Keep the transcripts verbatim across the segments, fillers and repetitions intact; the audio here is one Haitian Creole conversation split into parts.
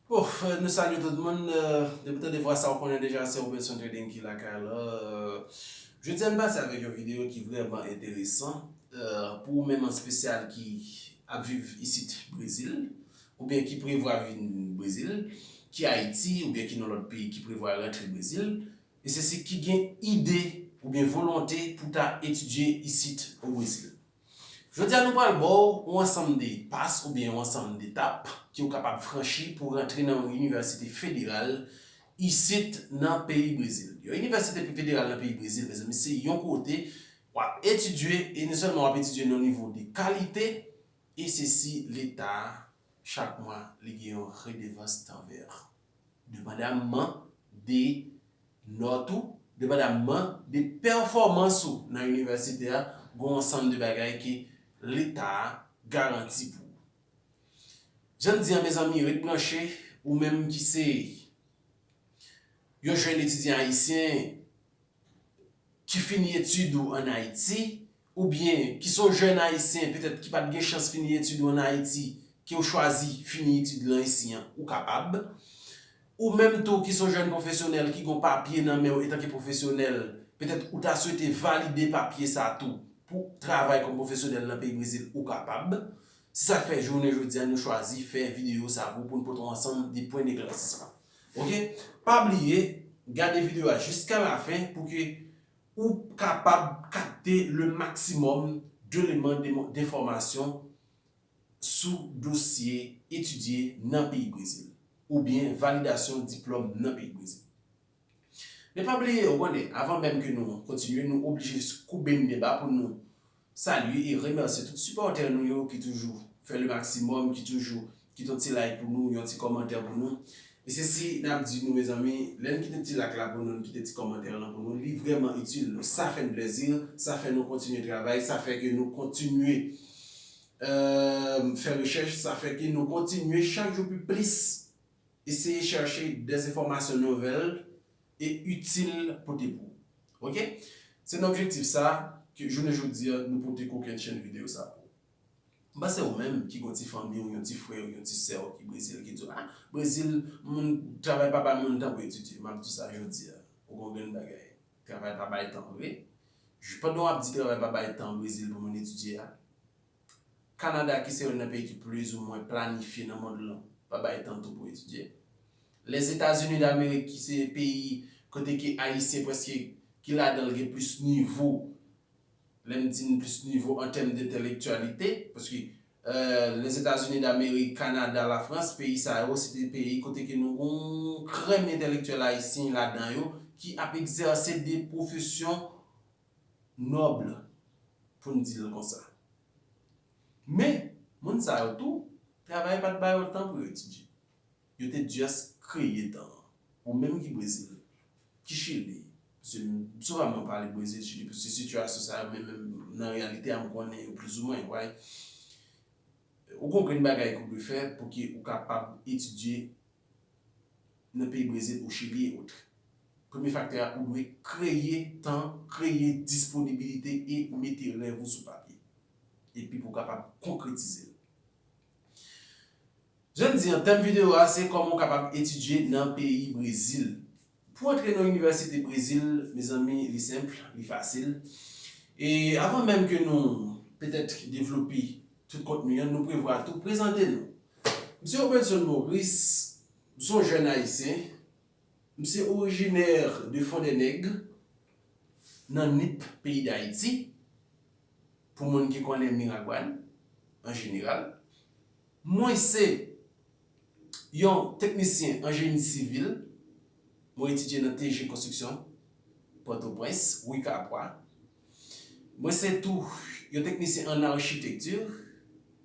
Bon, nou salye tout moun. Depi w tande vwa sa, ou konnen deja se Robertson Trading ki lakay la. Jodi a, n pase avèk yon videyo ki vrèman enteresan. Pou ou menm an espesyal ki ap viv isit Brezil, oubyen ki prevwa vin Brezil, ki Ayiti, oubyen ki nan lòt peyi ki prevwa rantre Brezil, e se si ki gen ide oubyen volonte pou ta etidye isit o Brezil. Jodi a, nou pral ba w yon ansanm de pas oubyen yon ansanm de etap ke w kapab franchi pou rantre nan yon inivèsite federal isit nan peyi Brezil. Yon inivèsite federal nan peyi Brezil, mezanmi, se yon kote w ap etidye, e non sèlman w ap etidye nan nivo de kalite, e se si Leta a, chak mwa, li gen yon redevans tan vè. Depandamman de nòt ou, depandamman de pèfòmans ou nan inivèsite a, gen yon ansanm de bagay ke Leta a garanti pou ou. Jan n di an, mezanmi, ret branche, ou menm ki se yon jèn etidyan ayisyen ki fini etid ou ann Ayiti, oubyen ki se yon jèn ayisyen, petèt ki pa t gen chans fini etid ou ann Ayiti, ke w chwazi fini etid lan isi an, ou kapab. Ou menm tou ki se yon jèn pwofesyonèl ki gen papye nan men w etanke pwofesyonèl, petèt ou ta swete valide papye sa tou pou travay kòm pwofesyonèl nan peyi Brezil, ou kapab. Se sa k fè jounen jodi a nou chwazi fè videyo sa pou, pou n pote w ansanm de pwen deklèsisman. Oke? Pa bliye, gade videyo a jiska lafen pou ke ou kapab kapte le maksimòm de eleman de, denfòmasyon sou dosye etidye nan peyi Brezil oubyen validasyon diplòm nan peyi Brezil. Men pa bliye, ou konnen, avan menm ke nou kontinye, nou oblije koube n byen ba pou nou salye e remèsye tout sipòtè nou yo ki toujou fè le maksimòm, ki toujou kite yon ti like pou nou, yon ti kòmantè pou nou. E se si n ap di nou, mezanmi, lè n kite ti like la pou nou, n kite ti kòmantè lan pou nou, li vrèman itil nou. Sa fè n plèzi, sa fè nou kontinye travay, sa fè ke nou kontinye euh, fè rechèch, sa fè ke nou kontinye chak jou pi plis eseye chèche dèzenfòmasyon nouvèl e itil pote pou ou. Oke? Se nan objektif sa ke jounen jodi a nou pote kokennchenn videyo sa pou ou. M panse ou menm ki gon ti fanmi w, yon ti frè w, yon ti sè w ki Brezil, ki di w, ah, Brezil, moun, travay pa bay moun tan pou etidye. M ap di w sa jodi a. Ou gon grenn bagay. Travay pa bay tan vre. Pandan w ap di travay pa bay tan Brezil pou moun etidye a, Kanada, ki se youn nan peyi ki plizoumwen planifye nan mond lan, pa bay tan tou pou etidye. Lèzetazini Damerik, ki se peyi kote ke Ayisyen prèske ki ladan l gen plis nivo, lè m di n plis nivo an tèm de entèlektyalite, paske euh, Lèzetazini Damerik, Kanada, Lafrans, peyi sa yo, se te peyi kote ke nou gon krèm entèlektyèl ayisyen ladan yo ki ap egzèse de pwofesyon nòb, pou n di l konsa. Men, moun sa yo tou, travay pa t ba yo tan pou yo etidye. Yo te just kreye tan an. Ou menm ki Brezil, ki Chili, paske m, souvan mwen pale Brezil, Chili, paske sitiyasyon sa yo, men menm nan reyalite a, m konnen yo plizoumwen, right? Ou gon grenn bagay ke w dwe fè pou ke ou kapab etidye nan peyi Brezil ou Chili e otre. Premye faktè a, ou dwe kreye tan, kreye disponibilite e mete rèv ou sou papye. Epi pou w kapab konkretize l. Jan n di an, tèm videyo a se kòman w kapab etidye nan peyi Brezil. Pou antre nan inivèsite Brezil, mezanmi, li senp, li fasil. E avan menm ke nou petèt devlope tout kontni an, nou prevwa tou prezante nou. M se Robertson Maurice, m se yon jèn ayisyen. M se orijinè de Fondènèg, nan Nip, peyi Dayiti, pou moun ki konnen Miragwàn, an jeneral. Mwen se yon teknisyen an jeni sivil. Mwen etidye nan T G Konstriksyon, Pòtoprens, rue Capois. Mwen se tou yon teknisyen an achitekti,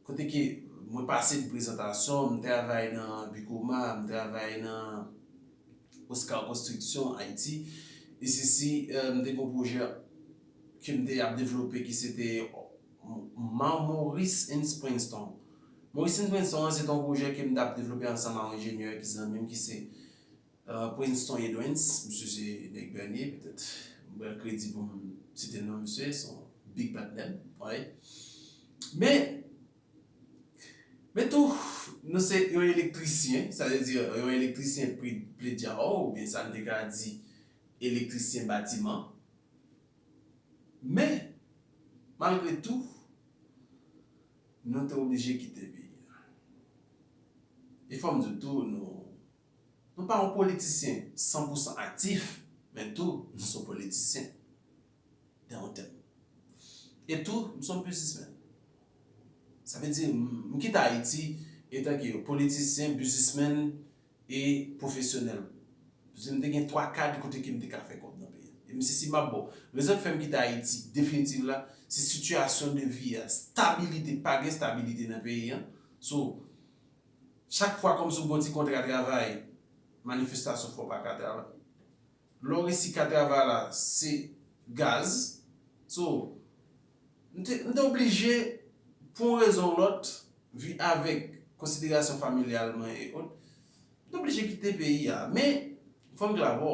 kote ke mwen pase de prezantasyon, m travay nan Bicoma, m travay nan Oscar Construction Haïti. E se si, euh, m te gon pwojè ke m te ap devlope ki se te Mount Morris and Springstone. Morris and Springstone an se te yon pwojè ke m t ap devlope ansanm ak yon enjenyè ki zanmi m ki se euh, Princeton Edwins, misye se nèg Bènye, petèt. M pral kredi pou m site non misye, se yon big partner m, right? Men, men tou, Nou se yon elektrisyen, sa vle di yon elektrisyen pli, pli dyawo, oubyen sa n te ka di elektrisyen batiman. Men, malgre tou, nou te oblije kite peyi a. E fò m di w tou, nou, nou pa yon politisyen san pou san aktif, men tou, nou se yon politisyen. Dans un thème. E tou, m se yon biznismenn. Sa vle di, m, m kite Ayiti etanke yon politisyen, biznismenn e pwofesyonèl. Paske m te gen twa kad kote ke m te ka fè kòb nan peyi a. E m se si m ap bon. Rezon k fè m kite Ayiti definitif la, se sitiyasyon de vi a, stabilite, pa gen stabilite nan peyi a. So, chak fwa kòmsi w gen yon ti kontra travay, manifestasyon fè w pa ka travay. Lè w resi ka travay la, se gaz. So, m te, m te oblije, pou yon rezon ou lòt, vi avèk konsiderasyon familyal mwen e ot, m te oblije kite peyi a. Men, fò m klè avè w,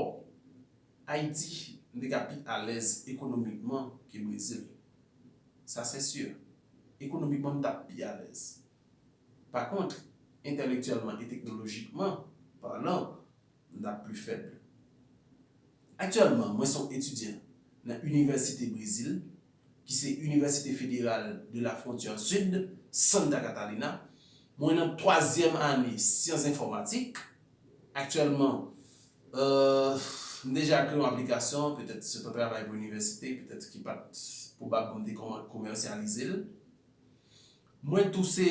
Ayiti, m te ka pi alèz ekonomikman ke Brezil. Sa, se si. Ekonomikman, m t ap pi alèz. Pa kont, entèlektyèlman e teknolojikman palan, m t ap pli fèb. Aktyèlman, mwen se yon etidyan nan Inivèsite Brezil, ki se Université Fédérale de la Frontière Sud, Santa Catarina. Mwen nan twazyèm ane syans enfòmatik. Aktyèlman, euh, m deja kreye yon aplikasyon, petèt se yon travay pou inivèsite, petèt ki pa t pwobab pou m te kòman-, komèsyalize l. Mwen tou se,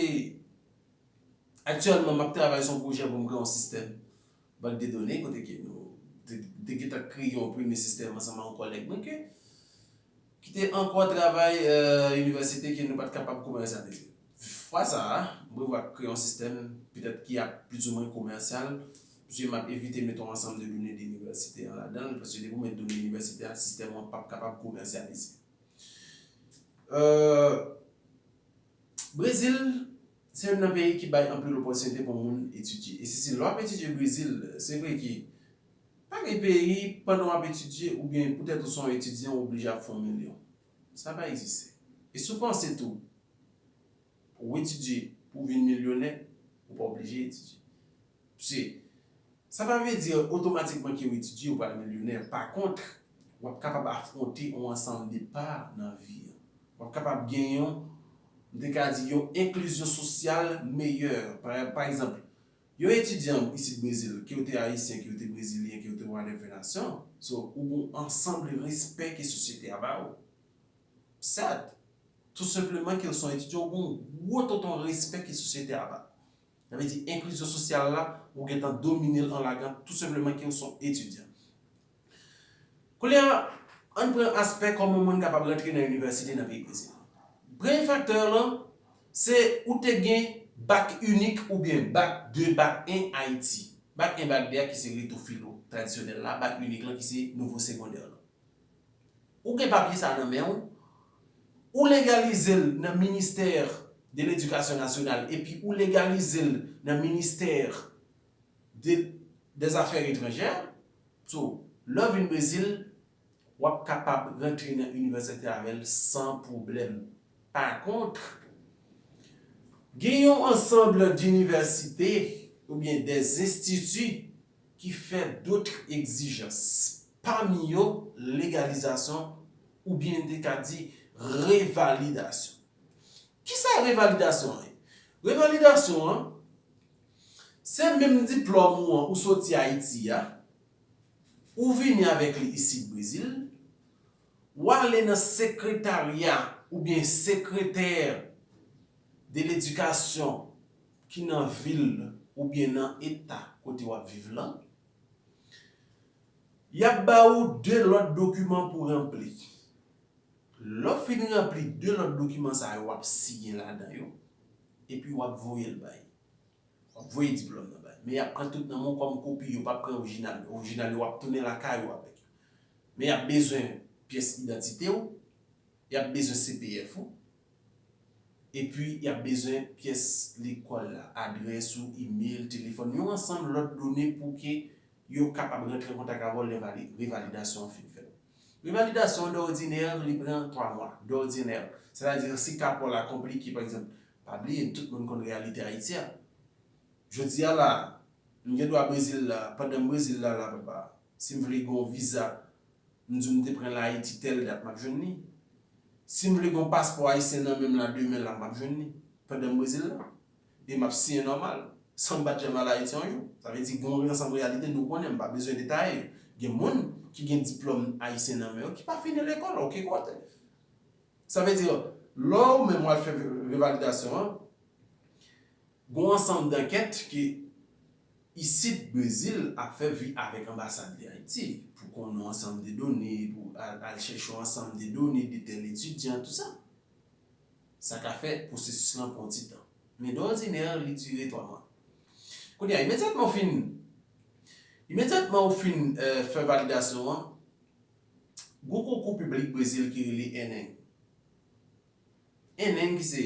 aktyèlman, m ap travay sou yon pwojè pou m kreye yon sistèm bank de done, kote ke nou te, te gentan kreye yon premye sistèm ansanm ak yon kòlèg mwen ke, ki te ankò travay, euh, inivèsite ke nou pa t kapab komèsyalize. Fwa sa a, m prevwa kreye yon sistèm, petèt ki ap plizoumwen komèsyal, paske m ap evite mete yon ansanm de done de inivèsite an ladan l, paske depi w met done inivèsite a, sistèm an p ap kapab komèsyalize. Euh, Brezil, se youn nan peyi ki bay anpil opòtinite pou moun etidye. E se si lè w ap etidye Brezil, se vre ke pa gen peyi, pandan w ap etidye, oubyen poutèt ou se yon etidyan, ou oblije ap fè yon milyon. Sa pa egziste. E si w panse tou, pou w etidye, pou w vin milyonè, ou pa oblije etidye. Se, sa pa vle di otomatikman ke w etidye, ou pral milyonè. Pa kont, w ap kapab afwonte yon ansanm de pa nan vi a. W ap kapab gen yon, m te ka di, yon enklizyon sosyal meyè. Pa, pa egzanp, yon etidyan isit Brezil, ke w te ayisyen, ke w te brezilyen, ke w te whatever nasyon, so, ou gen yon ansanm de respè ke sosyete a ba ou. Sèt, tou senpleman ke w se yon etidyan, ou gen yon gwo tonton respè ke sosyete a ba. Sa vle di enklizyon sosyal la, ou gentan domine l an lagan, tou senpleman ke w se yon etidyan. Kounye a, ann pran aspè kòman moun kapab rantre nan inivèsite nan peyi Brezil. Premye faktè lan, se ou te gen bak inik oubyen bak de, bak en Ayiti. Bak en, bak de a ki se reto filo tradisyonèl la, bak inik lan ki se nivo segondè lan. Ou gen papye sa nan men w, ou legalize l nan ministè de ledikasyon nasyonal, epi ou legalize l nan ministè de, dè zafè etranjè. So, lè w vin Brezil, w ap kapab rantre nan inivèsite avè l san pwoblèm. Pa kont, gen yon ansanm dinivèsite oubyen dè enstiti ki fè dòt egzijans, pami yo legalizasyon oubyen n te ka di revalidasyon. Kisa revalidasyon an ye? Revalidasyon an, se menm diplòm ou an ou soti Ayiti a, ou vini avèk li isit Brezil, w ale nan sekretarya oubyen sekretè de ledikasyon ki nan vil oubyen nan eta kote w ap viv lan, y ap ba ou de lòt dokiman pou ranpli. Lè w fin ranpli de lòt dokiman sa yo, w ap siyen ladan yo, epi w ap voye l bay. W ap voye diplòm nan bay. Men y ap pran tout nan men w kòm kopi, yo p ap pran orijinal. Orijinal yo, w ap tounen lakay ou avèk yo. Men y ap bezwen pyès idantite w, y ap bezwen C P F ou, epi y ap bezwen pyès lekòl la, adrès ou, imèl, telefòn, yon ansanm lòt done pou ke yo kapab rantre an kontak avè w lè vali-, revalidasyon an fin fèt. Revalidasyon an, dòdinè, li pran twa mwa, dòdinè. Sètadi, si ka pa w la konplike, pa egzanp, pa bliye, tout moun konn reyalite Ayiti a. Jodi a la, m gen dwa Brezil la, pandan m Brezil la, la, papa, si m vle gen yon viza, m di w m te pran l Ayiti tèl dat, m ap jwenn li. Si m vle gen yon paspò ayisyen nan men m la demen la, m ap jwenn li, pandan m Brezil la. E m ap siyen nòmal, san m pa t janm al Ayiti yon jou. Sa vle di, gen yon ansanm reyalite nou konnen, m pa bezwen detaye yo. Gen moun ki gen diplòm ayisyen nan men yo ki pa fini lekòl, oke kote. Sa vle di, lè w menm w al fè revalidasyon an, gen yon ansanm dankèt ke isit Brezil ap fè vi avèk anbasad de Ayiti pou konnen yon ansanm de done, pou al, al chèche yon ansanm de done de tèl etidyan, tou sa. Sa ka fè pwosesis lan pran ti tan. Men de òdinè, li dire twa mwa. Kounye a, imedyatman w fin, imedyatman w fin, eh, fè validasyon an, gen yon konkou piblik Brezil ki rele ENEM. ENEM ki se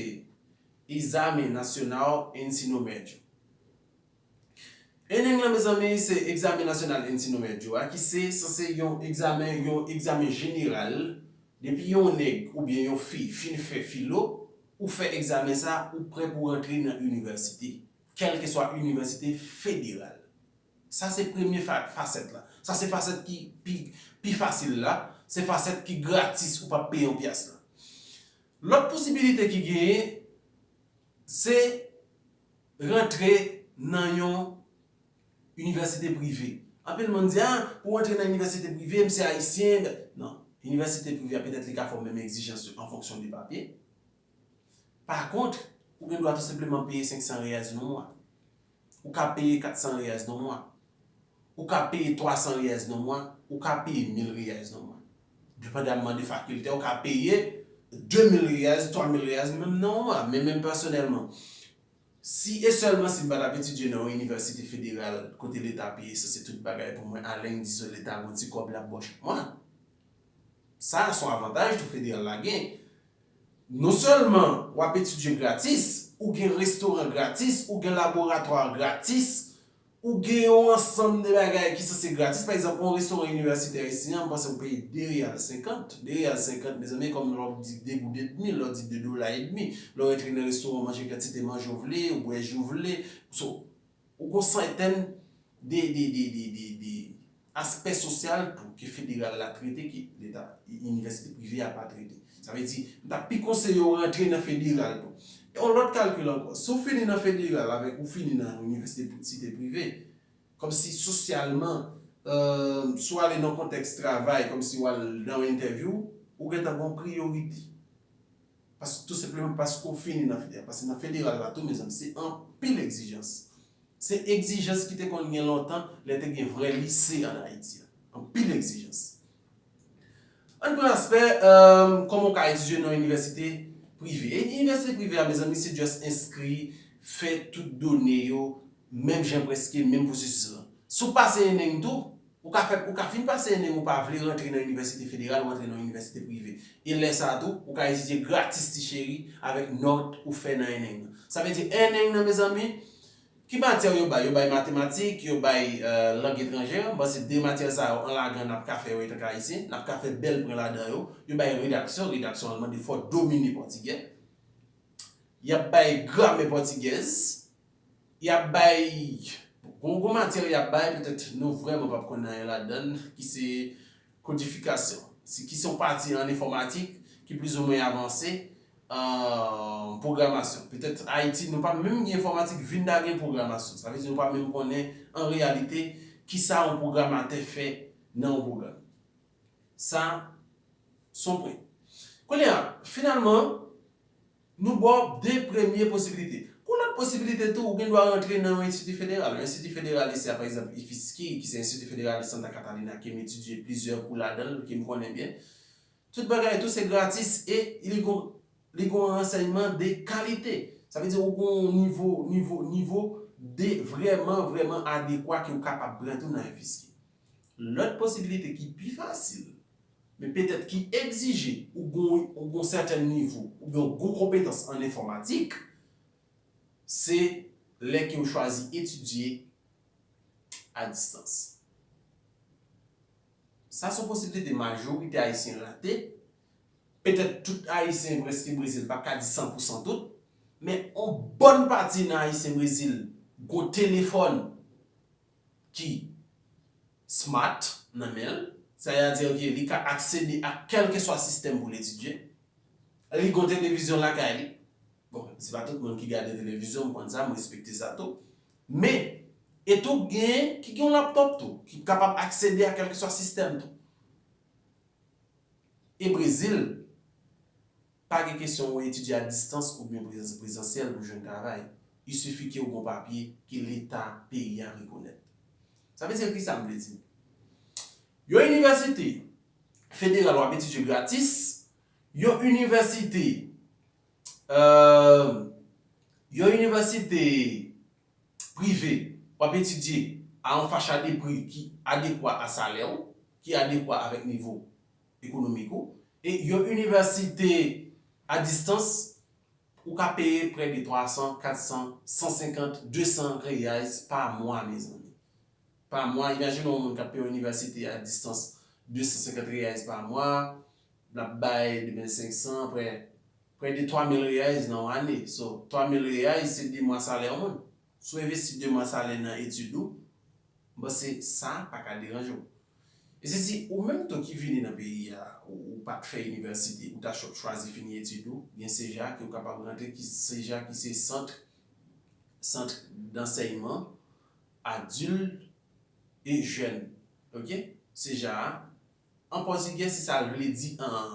Exame Nacional Ensino Médio. ENEM lan, mezanmi, se Exame Nacional Ensino Médio a, ki se sanse yon egzamen, yon egzamen jeneral. Depi yon nèg oubyen yon fi fin fè filo, ou fè egzamen sa, ou prè pou rantre nan inivèsite, kèlkeswa inivèsite federal. Sa se premye fa-, fasèt la. Sa se fasèt ki pi, pi fasil la. Se fasèt ki gratis, ou p ap peye yon pyas la. Lòt posibilite ki genyen, se rantre nan yon inivèsite prive. Anpil moun di, "Ah, pou w rantre nan inivèsite prive, m se ayisyen." Non, inivèsite prive a, petèt li ka fè w menm egzijans yo an fonksyon de papye. Pa kont, ou gen dwa tou senpleman peye senk san reyèz nan mwa. Ou ka peye kat san reyèz nan mwa. Ou ka peye twa san reyèz nan mwa. Ou ka peye mil reyèz nan mwa. Depandamman de fakilte, ou ka peye de mil reyèz, twa mil reyèz, menm nan mwa. Men menm pèsonèlman, si e sèlman si m pa t ap etidye nan yon inivèsite federal kote leta peye sanse tout bagay pou mwen, alè m di so leta gon ti kòb l ap ba w chak mwa. Sa, se yon avantaj tou federal la gen. Non sèlman w ap etidye gratis, ou gen restoran gratis, ou gen laboratwa gratis, ou gen yon ansanm de bagay ki sanse gratis. Pa egzanp, yon restoran inivèsitè isi a, m panse w peye de reyal senkant. De reyal senkant, mezanmi, kòm lè w di de goud edmi, lè w di de dola edmi. Lè w rantre nan restoran, w manje kantite manje w vle, w bwè ji w vle. So, ou gon sètèn de, de, de, de, de, de aspè sosyal tou ke federal la trete, ke leta, inivèsite prive a pa trete. Sa vle di, m ta pi konseye w rantre nan federal tou. E yon lòt kalkil ankò, si w fini nan federal avèk ou fini nan inivèsite pri-, site prive, kòmsi sosyalman, euh, si w ale nan kontèks travay, kòmsi w al nan yon entèvyou, ou gentan gon priyorite. Pas-, tou senpleman paske w fini nan federal. Paske nan federal la tou, mezanmi, se anpil egzijans. Se egzijans ki te konn gen lontan, lè te gen vrè lise ann Ayiti a. Anpil egzijans. Ann pran aspè, euh, kòman w ka etidye nan yon inivèsite prive. E inivèsite prive a, mezanmi, se just enskri, fè tout done yo, menm jan prèske, menm pwosesis lan. Si w pase ENEM tou, ou ka fè, ou ka fin pase ENEM, ou pa vle rantre nan inivèsite federal, ou rantre nan inivèsite prive. E lè sa a tou, ou ka etidye gratis ti cheri avèk nòt ou fè nan ENEM nan. Sa vle di ENEM nan, mezanmi, ki matyè yo bay? Yo bay matematik, yo bay, euh, lang etranjè. M panse de matyè sa yo, an lagan, n ap ka fè yo etanke ayisyen, n ap ka fè bèl pwen ladan yo. Yo bay redaksyon, redaksyon an mande fò w domine pòtigè. Y ap bay gramè pòtigèz. Y ap bay, gon, gon matyè y ap bay, petèt nou vrèman p ap konn anyen ladan l, ki se kodifikasyon. Se ki se yon pati an enfòmatik ki plizoumwen avanse, euh, pwogramasyon. Petèt Ayiti, nou pa menm gen enfòmatik, vin ta gen pwogramasyon. Sa vle di nou pa menm konnen an reyalite kisa yon pwogramatè fè nan yon pwogram. Sa, se yon pwen. Kounye a, finalman, nou ba w de premye posibilite. Gon lòt posibilite tou, ou gen dwa rantre nan yon enstiti federal. Yon enstiti federal isi a, pa egzanp, IFISKI, ki se Enstiti Federal de Santa Catarina, ke m etidye plizyè kou ladan l, ke m konnen byen. Tout bagay tou se gratis e li gon, li gon ansèyman de kalite. Sa vle di ou gon nivo, nivo, nivo de vrèman, vrèman adekwa ke ou kapab pran tou nan IFISKI. Lòt posibilite ki pi fasil, men petèt ki egzije ou gon, ou gon sèten nivo oubyen ou gon konpetans an enfòmatik, se lè ke ou chwazi etidye a distans. Sa se yon posiblite majorite Ayisyen rate. Petèt tout Ayisyen prèske Brezil, pa ka di san pou san tout, men yon bòn pati nan Ayisyen Brezil, gon telefòn ki smart nan men l, sa vle di ke li ka aksede a kèlkeswa sistèm pou l etidye. Li gon televizyon lakay li. Bon, se pa tout moun ki gade televizyon, m konn sa, m respekte sa tou. Men, e tou gen, ki gen yon laptop tou, ki kapab aksede a kèlkeswa sistèm tou. E Brezil, pa gen kesyon ou etidye a distans oubyen prezans-, prezansyèl pou jwenn travay. Il suffit ke ou gon papye ke Leta peyi a rekonèt. Sa vle di ki sa m vle di? Yon inivèsite federal w ap etidye gratis, yon inivèsite, euh, yon inivèsite prive w ap etidye a yon facha de pri ki adekwa a salè w, ki adekwa avèk nivo ekonomik ou, e yon inivèsite a distans, ou ka peye prè de twa san, kat san, san senkant, de san reais pa mwa, mezanmi. Pa mwa, imajine yon moun k ap peye yon inivèsite a distans de san senkant reais pa mwa, l ap bay de mil senk san, prè, prè de twa mil reais nan yon ane. So, twa mil reais, se de mwa salè yon moun. Si w envesti de mwa salè nan etid ou, m panse sa pa ka deranje w. E se si ou menm tou ki vini nan peyi a, ou, ou pa t fè inivèsite, ou ta cho-, chwazi fini etid ou, gen CEJA ke ou kapab rantre, ki CEJA ki se sant, sant d'ansèyman adilt e jèn. Oke? CEJA a, an pòtigè, se sa l vle di an,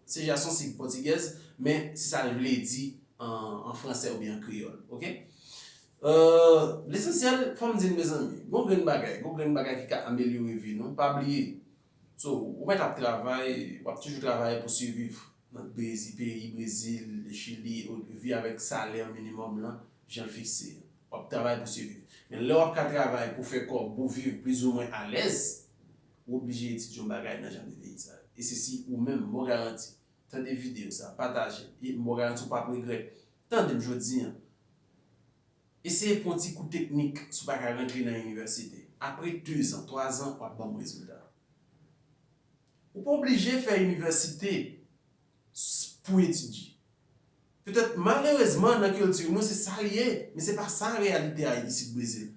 CEJA se yon sig pòtigèz, men se sa l vle di an, an fransè oubyen an kreyòl. Oke? Euh, lesansyèl, fò m di n, mezanmi, gon grenn bagay, gon grenn bagay ki ka amelyore vi nou, pa bliye. So, ou mèt ap travay, w ap toujou travay pou siviv nan Brezi-, peyi Brezil, Chili, ou viv avèk salè minimòm lan, jan l fikse. W ap travay pou siviv. Men lè w ap ka travay pou fè kòb ou viv plizoumwen alèz, ou oblije etidye yon bagay nan jan de peyi sa yo. E se si ou menm, m ba w garanti, tande videyo sa, pataje, e m ba w garanti ou p ap regrèt. Tande m jodi an. Eseye pran yon ti kou teknik si w pa ka rantre nan inivèsite. Apre dezan, twazan, w ap ban m rezilta. Ou pa oblije fè inivèsite s-, pou etidye. Petèt, malerezman, nan kilti nou, se sa l ye, men se pa sa reyalite a isit Brezil.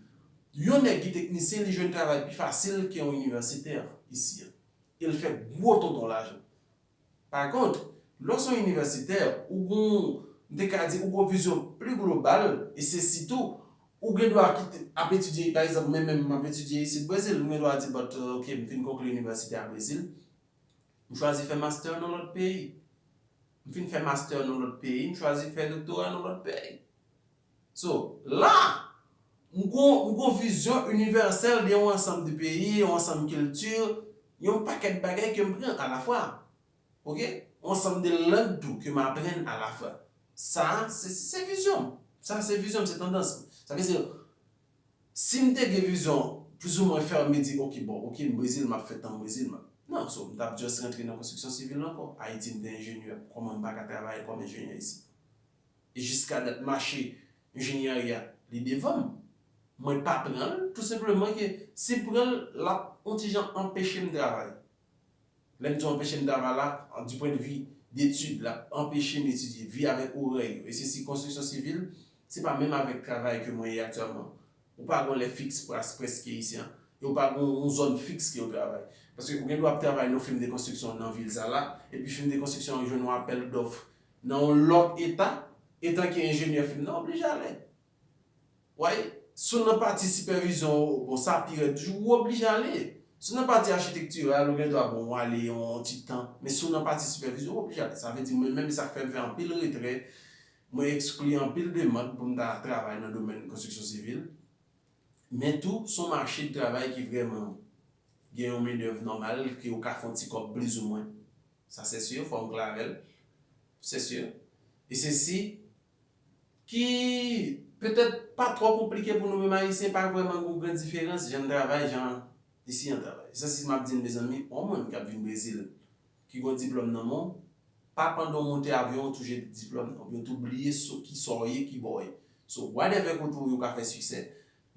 Yon nèg ki teknisyen, li jwenn travay pi fasil ke yon inivèsitè isi a. E l fè gwo tonton lajan. Pa kont, lè w se yon inivèsitè, ou gon, m te ka di, ou gon vizyon pli global, e se sitou, ou gen dwa kite, ap etidye, pa egzanp, mwen menm, m ap etidye isit Brezil, m gen dwa di, but, uh, ok, m fin konkli inivèsite a Brezil, m chwazi fè master nan lòt peyi. M fin fè master nan lòt peyi, m chwazi fè doktora nan lòt peyi. So, la, m gon, m gon vizyon inivèsèl de yon ansanm de peyi, yon ansanm kilti, yon pakèt bagay ke m pran alafwa. Oke? Yon ansanm de lang tou ke m aprann alafwa. Sa, se, se vizyon m. Sa, se vizyon m, se tandans m. Sa vle di, si m te gen vizyon plizoumwen fèmen, di, oke, bon, oke, m Brezil, m ap fè tan m Brezil, m ap, non, so, m t ap just rantre nan konstriksyon sivil ankò. Ayiti, m te enjenyè, kòman m pa ka travay kòm enjenyè isi? E jiska dat mache enjenyè a, li devan m. Mwen pa pran l, tou senpleman ke si m pran l, l ap yon ti jan anpeche m travay. Lè m di anpeche m travay la, du point de vue d'étude, l ap anpeche m etidye, vi avèk orè yo. E se si konstriksyon sivil, se pa menm avèk travay ke mwen ye aktyèlman. Ou pa gon lè fiks pras-, prèske isi an. E ou pa gon yon zòn fiks ke w travay. Paske ou gen dwa ap travay nan yon fim de konstriksyon nan vil sa la, epi fim de konstriksyon an jwenn yon apèl dòf nan yon lòt eta, etanke enjenyè fim nan, oblije ale. Wè, si w nan pati sipèvizyon, bon, sa pi rèd toujou, ou oblije ale. Si w nan pati achitektira, ou gen dwa, bon, w ale yon ti tan, men si w nan pati sipèvizyon, ou oblije ale. Sa vle di, mwen menm, sa k fè m fè anpil retrè, mwen ekskli anpil demann pou m ta travay nan domèn konstriksyon sivil. Men tou, se yon mache de travay ki vrèman gen yon mendèv nòmal, ke ou ka fè yon ti kòb plizoumwen. Sa se si, fò m klè avè l. Se si. E se si ki petèt pa twò konplike pou nou menm Ayisyen, pa vrèman gen yon gran diferans jan n travay, jan isi an travay. Se si m ap di n, mezanmi, yon moun k ap vin Brezil, ki gen yon diplòm nan men w, pa pandan w monte avyon, ou tou jete diplòm nan, oubyen w tou bliye sou ki sa w ye, ki bò w ye. So, whatever kote w ye, ou ka fè siksè.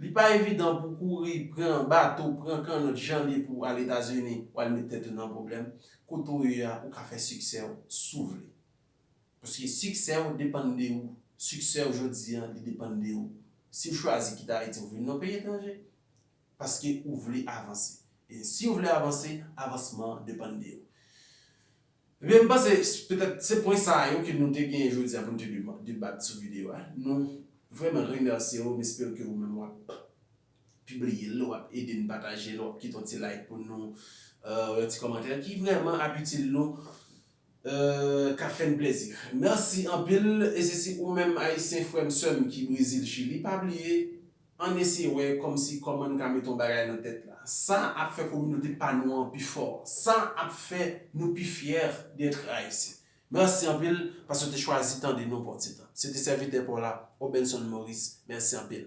Li pa evidan pou w kouri, pran bato, pran kannòt, jan l ye pou w al Etazini, w al met tèt ou nan pwoblèm. Kote w ye a, ou ka fè siksè w si w vle. Paske siksè w depann de ou. Siksè w jodi a, li depann de ou. Si w chwazi kite Ayiti, w vin nan peyi etranje, paske ou vle avanse. E si w vle avanse, avansman an depann de ou. Ebyen, m panse petèt se pwen sa yo ke nou te gen jodi a pou nou te deba- debat sou videyo a. Nou vrèman remèsye w, m espere ke ou menm w ap pibliye l, w ap ede n pataje l, w ap kite yon ti like pou nou, euh, yon ti kòmantè ki vrèman ap itil nou, euh, k ap fè n plezi. Mèsi anpil, e se si ou menm Ayisyen, frè m, sè m ki Brezil, Chili, pa bliye, ann eseye wè kòmsi kòman n ka mete yon bagay nan tèt la. Sa ap fè kominote pa nou an pi fò. Sa ap fè nou pi fyè d'être Ayisyen. Mèsi anpil paske w te chwazi tande nou pou yon ti tan. Se te sèvitè pa w la, Obenson Maurice. Mèsi anpil.